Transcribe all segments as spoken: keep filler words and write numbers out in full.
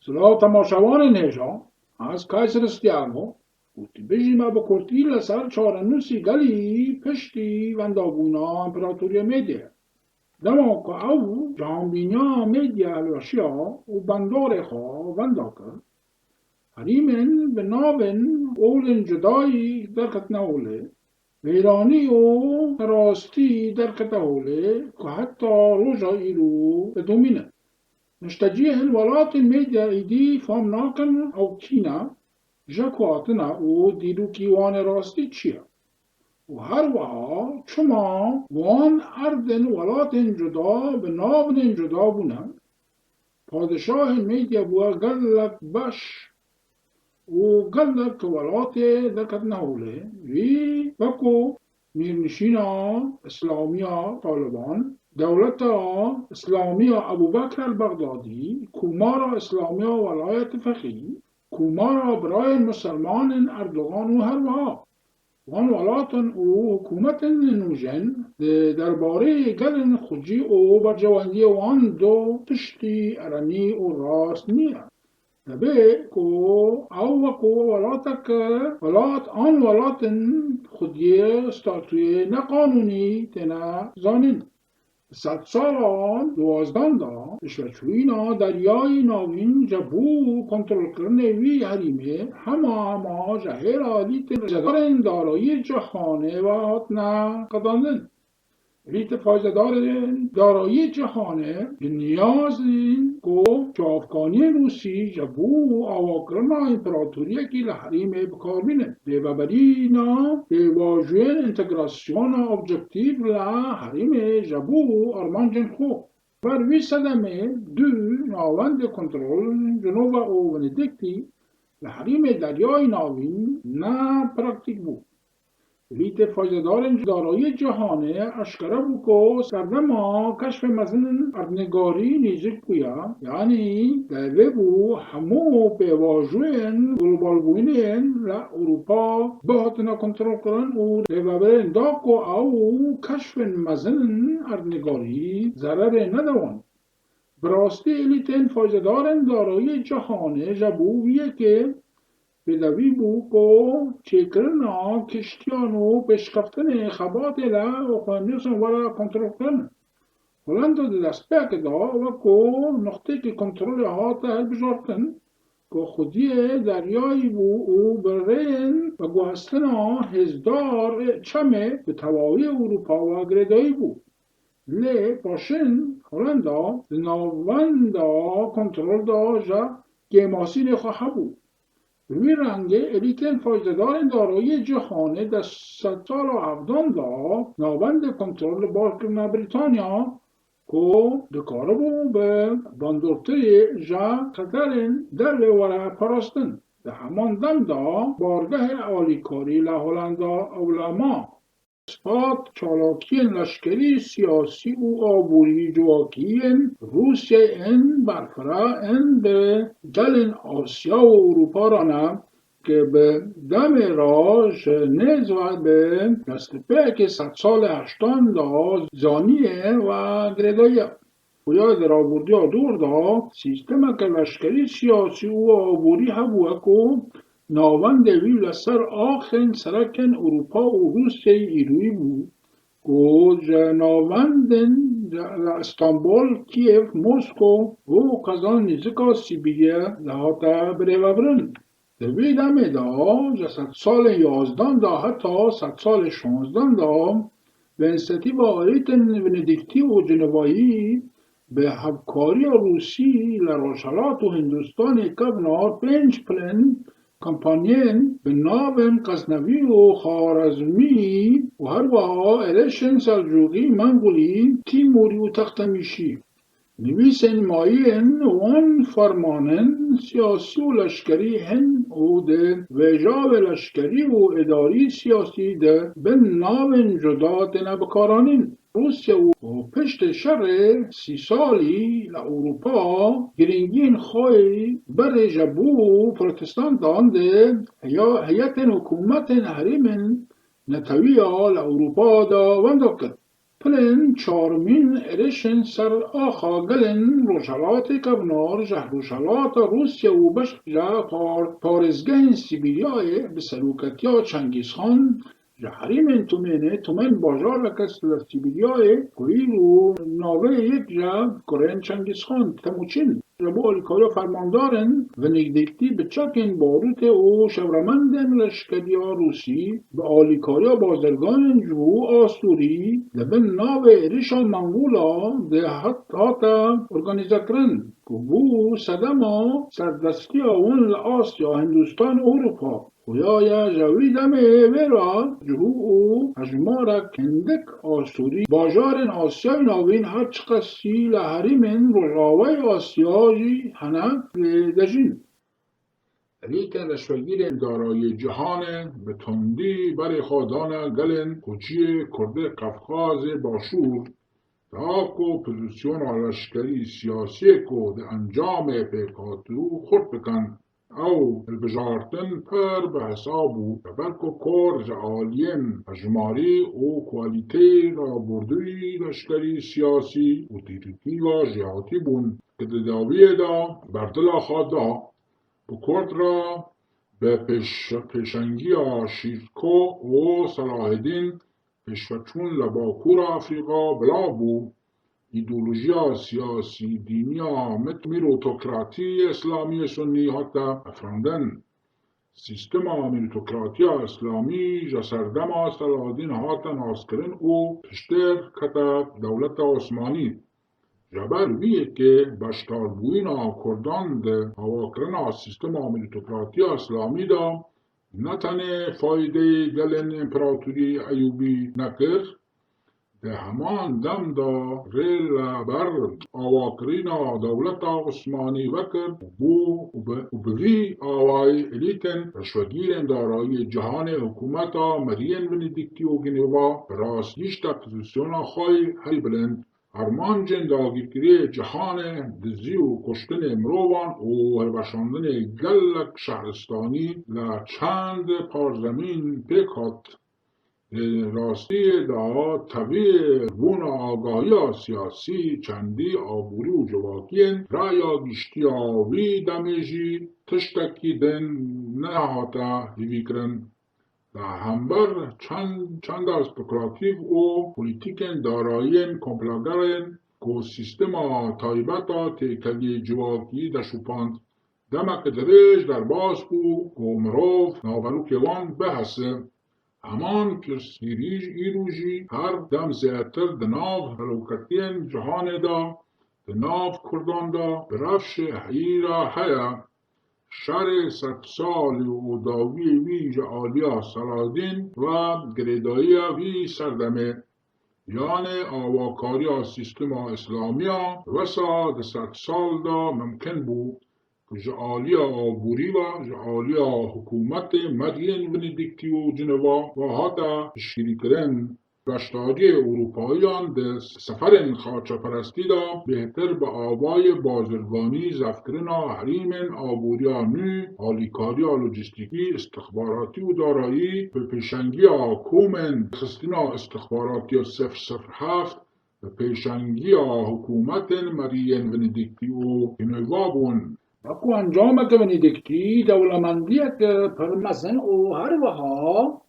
Silav temaşevanên hêja, ez Kayser Stiano û tu bijî me bi kurtî li ser çarenûsî gelî piştî wendabûna Împaratoriya Medyayê. Dema ku ew cihanbîniya Medya hilweşiya û bandorê xwe wenda kir, herîmên bi navên olên cudayî derketine holê, wêranî û nerastî derkete holê ku heta roja îro didomîne. Niştecihên welatên Medya êdî fam nakin ew kî ne, ji ku hatine û dîrokî wan ê rastî çi ye? Û her wiha çima wan erdên welatên cuda bi navnên cuda bûne? Padişahê Medya bûye gelek beş û gelek welatê derketine holê. Wî weko mîrnişîna Îslamiya Taliban, dewleta Îslamiya Ebû Bekr el-Bexdadî, Komara Îslamiya Welayet Feqî, Komara Birayên Misilmanên Erdogan û her wiha wan welatan û hikûmetên nûjen di derbarê gelên xwecî û berjewendiyê wan do tiştî erênî û rast niye. Dibê ku ew weko welatek, welat an welatin xwediyê statuyê neqanûnî têne zanîn. Di sedsalan duwazdan de pêşveçûyîna Deryayê Navîn ji bo kontrolkirinê wî herîmê hema hema ji hêla elîtên fayzedarên darayî cîhanê ve hatine qedandin. Elîtê fayzedarên darayî cîhanê bi niyaz in ku çavkaniyên Rûsî ji bo avakirina împeratoriyekî li herîmê bi kar bînin. Rêveberîna pêvajoyên întegrasyona objektîf li herîmê ji bo armancên xwe. Ber vî sedemê du navendê kontrol Cenova û Venediktî li herîmê Deryayê Navîn ne praktîk bû. Elîtê fayzedarên darayî cîhanê eşkere bû ku serdema keşfê mezin erdnîgarî nêzîk bûye, yanî devê bû hemû pêvajoyên globalbûyînên li Ewropa bihatine kontrolkirin û rêveberên da ku ew keşfên mezin erdnîgarî zererê nede wan. Bi rastî elîtên fayzedarên darayî cîhanê ji bo vî yekê pêdivî bû ku çêkirina kiştiyan û pêşkeftinê xebatê li Oqyanusan were kontrolkirin. Holanda di destpêkê de weko nuqteyekî kontrolê hate hilbijartin ku xwediyê deryayî bû û bi rêyên veguhestina hêzdar ê çemê bi tevawî Ewropa ve girêdayî bû. Lê paşin Holanda di navenda kontrol de ji kêmasînê xwe hebû. Bi wî rengê elîtên fayzedarên darayî cîhanê di sedsala hevdan de navendê kontrol li bar kirine Brîtanya ku dikaribû bi bandortirê ji xeterên derve were parastin. Di heman dem de bargehê alîkarî li Holanda ew li ma. Spat çalakiyên leşkerî, siyasî û aborî civakî yên Rûsyayê ên berfireh ên bi gelên Asya û Ewropa re ne, ke bi demê re ji nêz ve bi destpêkê sedsalê heştan de zanîye ve girêdayî ye. Xuya di rabordiya dor de sîstemeke leşkerî, siyasî û aborî hebûye ku navendê wî li ser axên serekên Ewropa û Rûsyayê îroyî bû, ku ji navendên li Stenbol, Kîev, Moskow û Qezan nêzika Sîbîriyê dihate birêvebirin. Di vî demê de ji sedsalên yazdan de heta sedsalê şanzdan de bi însiyatîfa elîtên Venediktî û Cenevayî bi hevkariya Rûsî li Rojhelat û Hindistanê kevnar pênc plan kampanyên bi navên Xeznevî û Xarezmî û her wiha êrişên Selcûqî, Mengolî, Tîmûrî û Textemîşî. Nivîsên mayîn wan fermanên siyasî û leşkerî hin û di vêjavê leşkerî û îdarî siyasî de bin navên cuda têne bikaranîn. Rûsya û piştê şerê sî salî li Ewropa girîngiyên xwe berê ji bo protestantan di heya-, heyetên hikûmetên herêmên netewî ya li Ewropa de wenda kir. Hilên çarmîn êrişên ser axa gelên Rojhelatê Kevnar ji Rojhelata Rûsya û beşek ji par-, parêzgehên Sîbiryayê bi seroketiya Çengîzxan ji herêmên Tumênê, Tumen bajareke li Sîbiryayê, Kuîr û navê yek ji kurên Çengîzxan, Temuçin, ji bo alîkariya fermandarên Venediktî bi çekên barûtê û şewremendên leşkeriya Rûsî, bi alîkariya bazirganên ji bo Asûrî li bin navê êrişa Mengûla de hat-, hate organîzekirin, ku bû sedema serdestiya wan li Asya, Hindistan, Ewropa. Xuya ye ji wî demê wê re cihû û hejmarek hindik Asûrî bajarên Asyayê Navîn her çiqasî li herêmên Rojavayê Asya jî hene, e, dejîn. Elîtên reşvegîrên darayî cîhanê bi tundî berê xwe dane gelên Koçiyê Kurdê Qefqazê Başûr, da ku pozîsyona leşkerî siyasiyê ku di encamê pêk hatibû xurt bikin. Ew hilbijartin pir bi hesab bû, ji ber ku kor ji aliyên hejmarî û kwalîteyê rabordûyî leşkerî, siyasî û tîrîkî ve jêhatî bûn, ku di dawiyê de berdila xwe da, bi kort re bi pêş-, pêşengiya Şîrko û Selahedîn pêşveçûn li Bakûra Efrîka bila bû. Îdeolojiya siyasî dîniya mit-, mîrotokratî îslamî sunnî hate efirandin. Sîstema mîrotokratiya îslamî ji serdema Selahedîn hate naskirin û piştêr kete dewleta Osmanî. Ji ber wî yekê beşdarbûyîna Kurdan di avakirina sîstema mîrotokratiya îslamî de ne tenê faydeyê gelên împeratoriyê Eyûbî nekir, di heman dem de rê li ber avakirina dewleta Osmanî vekir û bû û bi, û bi vî awayî elîtên reşvegîrên darayî cîhanê hikûmeta meriyên Venediktî û Geneva bi rastî gihîşte pozîsyona xwe yê herî bilind. Armancên dagirkiriyê cîhanê, dizî û kuştinê mirovan û hilweşandinê gelek şehristanî li çend parzemîn pêk hat. Di rastiyê de tevî bûna agahiya siyasî, çendî, aborî û civakiyên raya giştiya vî demê jî tiştekî din nehate hêvîkirin. Li hember çend, çenda spekulatîf û polîtîkên darayiyên komplogerên ku sîstema taybet a têkeliyê civakî deşopand, demeke dirêj derbas bû ku mirov naverokê wan bihese. Heman pirsgirî îro jî her dem zêdetir di nav helwekatiyên cîhanê de, di nav Kurdan de bi rewşê heyî re heye. Şerê sedsalî û dawiyê wî ji aliya Seladîn ve girêdayiya vî serdemê, yanê awakariya sîstema îslamî ya wisa di sedsal de mimkin bû, ku ji aliya aborî ve, ji aliya hikûmetê meriyên Venediktî û Cineva ve hate piştgirîkirin. Beşdariyê Ewropayiyan di seferên xaçeperestî de bêhtir bi avayê bazirganî, zefkirina herêmên aboriya nû, alîkariya lojîstîkî, istixbaratî û darayî, bi pêşengiya komên xistina istixbaratî ya sifir sifir heft, bi pêşengiya hikûmetên meriyên Venediktî û Geneva bûn. Wekî encameke Venediktî, dewlemendiyeke pir mezin û her wiha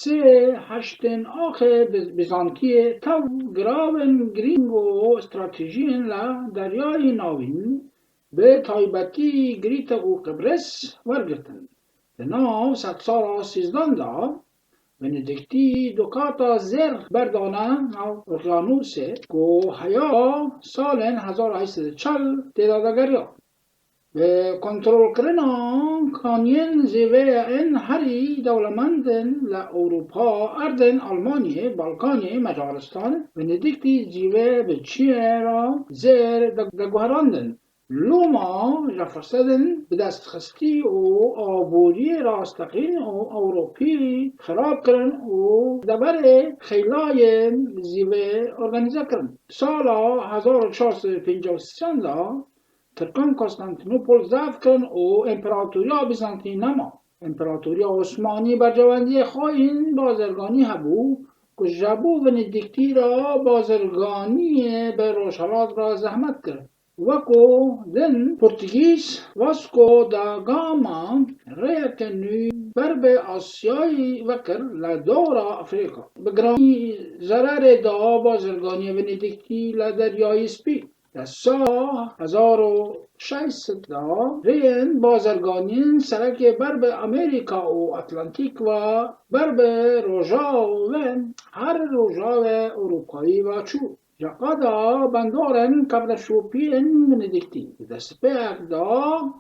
sê heştên axê Biz-, Bizantiyê tev giravên girîng û stratejiyên li Deryayê Navîn, bi taybetî Grîtek û Qibris wergirtin. Di nav sedsala sîzdeh de Venediktî du kata zêr berdane nav Okyanûsê ku heya salên hezar û heşt sed û çel tê de dageriya. Bi kontrolkirina kaniyên zîvê yên herî dewlemendên li Ewropa, erdên Almanyê, Balkanê, Macaristan, Venediktî zîvê bi çiyê re zêr de-, deguherandin. Loma ji firsetên bidestxistî û aboriyê rasteqîn û Ewropî xirab kirin û deverê xeylayên zîvê organîze kirin. Sala hezar û çar sed û pêncî û sê de Tirkan Konstantînopol zaf kirin û Împeratoriya Bîzantî nema. Împeratoriya Osmanî berjewendiyê xwe yên bazirganî hebû ku ji bo Venedîktî re bazirganiyê bi Rojhelat re zehmet kir. Weko din Portugîz Vasco da Gama rêyeke nû ber bi Asyayê vekir li dora Afrîka. Bi giranî zererê da bazirganiyê Venedîktî li Deryayê Spî. Di sala hezar û şeş sed de rêyên bazirganiyên serekê ber bi Amerîka û Atlantîk ve ber bi roja ve her roja ve Ewropayî ve çû. Ji qada bandorên kevneşopiyên Venedîktî di destpêk de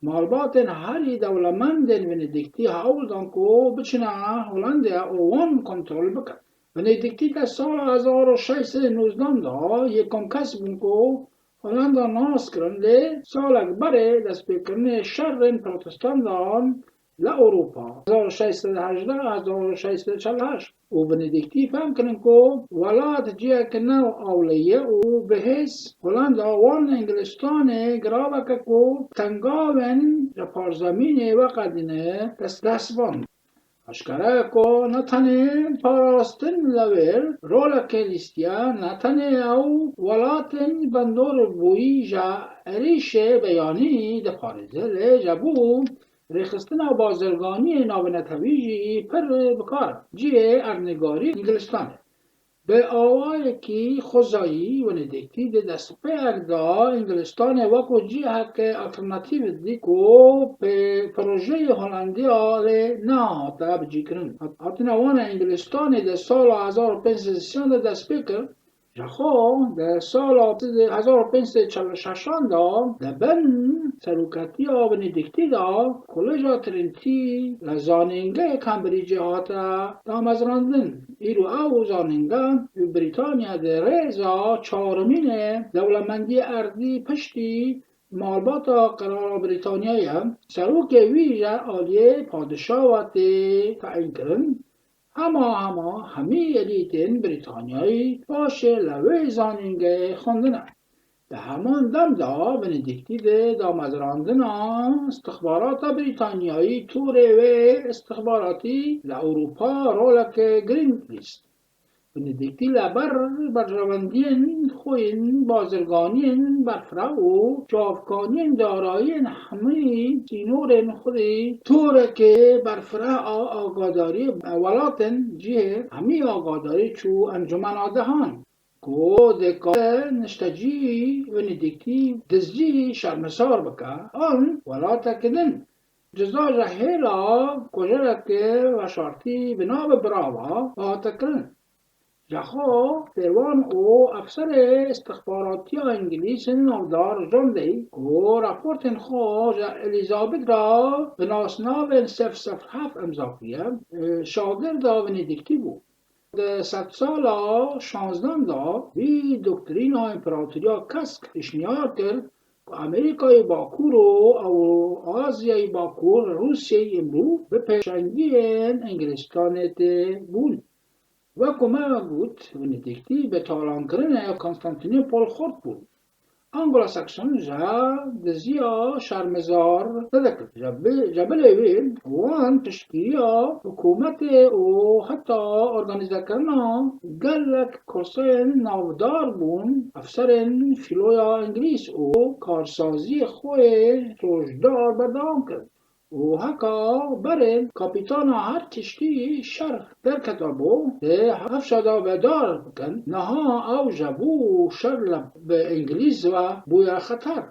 malbatên herî dewlemendên Venedîktî hewl dan ku biçine Holandaya û wan kontrol bikin. Venedîktî di sala hezar û şeş sed û nozdan de yekem kes bûn ku Holanda nas kirin, lê salek berê destpêkirinê şerên protestandan li Ewropa, hezar û şeş sed û hejdeh, hezar û şeş sed û çel û heşt, û Venedîktî fehm kirin ku welat ciheke ne ewle ye û bi hêz Holanda wan Îngilistanê giraveke ku tengavên ji parzemînê veqedîne dest dest van. Aşkere ye ku ne tenê parastin li wêr roleke lîstiye, ne tenê ew welatên bandor bûyî ji êrîşê beyanî diparêze, lê ji bo rêxistina bazirganiyê navnetewî jî pir bi kar cihê erdnigarî Îngilistanê. Bi awayekî xwezayî Wenedîktî di destpêk de Îngilistanê weko ciheke alternatîf didî ku pê projeyê Holandiyayê nehate bicîkirin. Hat-, hatina wan a Îngilistanê di sala hezar û pênc sed û sîyan de dest pê kir. Ji xwe di sala hezar û pênc sed û çel û şeşan de di bin seroketiya Wenedîktî de Koleja Trinity li zanîngehê Cambridgeê hate damezrandin. Îro ew zanînge li Brîtanya di rêza çaremînê dewlemendiyê erdî piştî malbata Qirala Brîtanya ye. Serokê wî ji aliyê padişawa tê teyînkirin. Hema hema hemî elîtên Brîtanyayî paşê li wê zanîngehê xwendine. Di heman dem de Venedîktî di damezrandina istixbarata Brîtanyayî torê wê istixbaratî li Ewropa roleke girîng bihîst. Venedîktî li ber berjewendiyên xwe yên bazirganiyên berfireh û çavkaniyên darayiyên hemî sînorên xwe dî torekê berfireh a agadariyê welatên cihê hemî agadarî çû Encûmena Dehan. Ku dikare niştecî Wenedîktî dizî şermezar bike, an welateke din. Ceza ji hêla kujereke veşartî bi navê Brava hate kirin. Ji xwe Têwan û efserê istixbaratiya Îngilîz ên navdar John Day ku raportên xwe ji Elizabeth re bi nasnavên sif sif heft imza kiriye, şagirda Wenedîktî bû. Di sedsala şanzdan de vî doktrîna împeratoriya kesk pêşniyar kir ku Amerîkayê Bakur û Ew-, Azyayê Bakur, Rûsyayê îmrû bi pêşengiyên Îngilistanê tê bûn. Wekî me got, Wenedîktî bi talankirinê Konstantînopol xurt bûn. Anglo-Sakson ji diziya şermezar nedikir. Ji bi-, ji bilî wê wan piştgiriya hikûmetê û heta organîzekirina gelek kurseyên navdar bûn, efserên fîloya Îngilîz û karsaziyê xwe yê sojdar berdewam kirin. Û heka berê kapîtana her tiştî şer derketibû, di hevşa de vedar bikin, niha ew ji bo şer li, bi Îngilîz ve bûye xeter.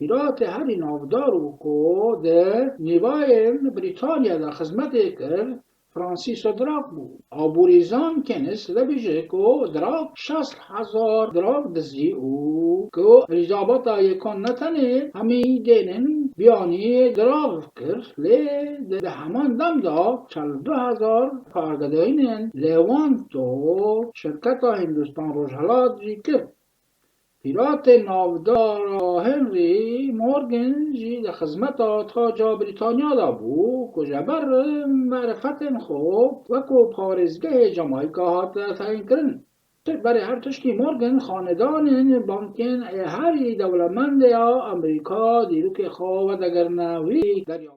Pîratê herî navdar û ku di nîvayên Brîtanya de xizmetê kir, Francisco Drake bû. Aborîzan Keynes dibêje ku Drake şêst hezar Drake dizî û ku Elîzabeta Yekon ne tenê hemî dênên biyanî Drake kir, lê di, di heman dem de çel du hezar pargedayînên Lewanto şirketa Hindistan Rojhilat jî kir. Pîratê navdar Henry Morgan jî di xizmeta taca Brîtanya de bû, ku ji ber merifetên xwe wekû parêzgehê Camayka hate teyînkirin. Berê her tiştî Morgan xanedanên bankên ê herî dewlemendê ya Amerîka dîrokê xwe vedigirine wî derya.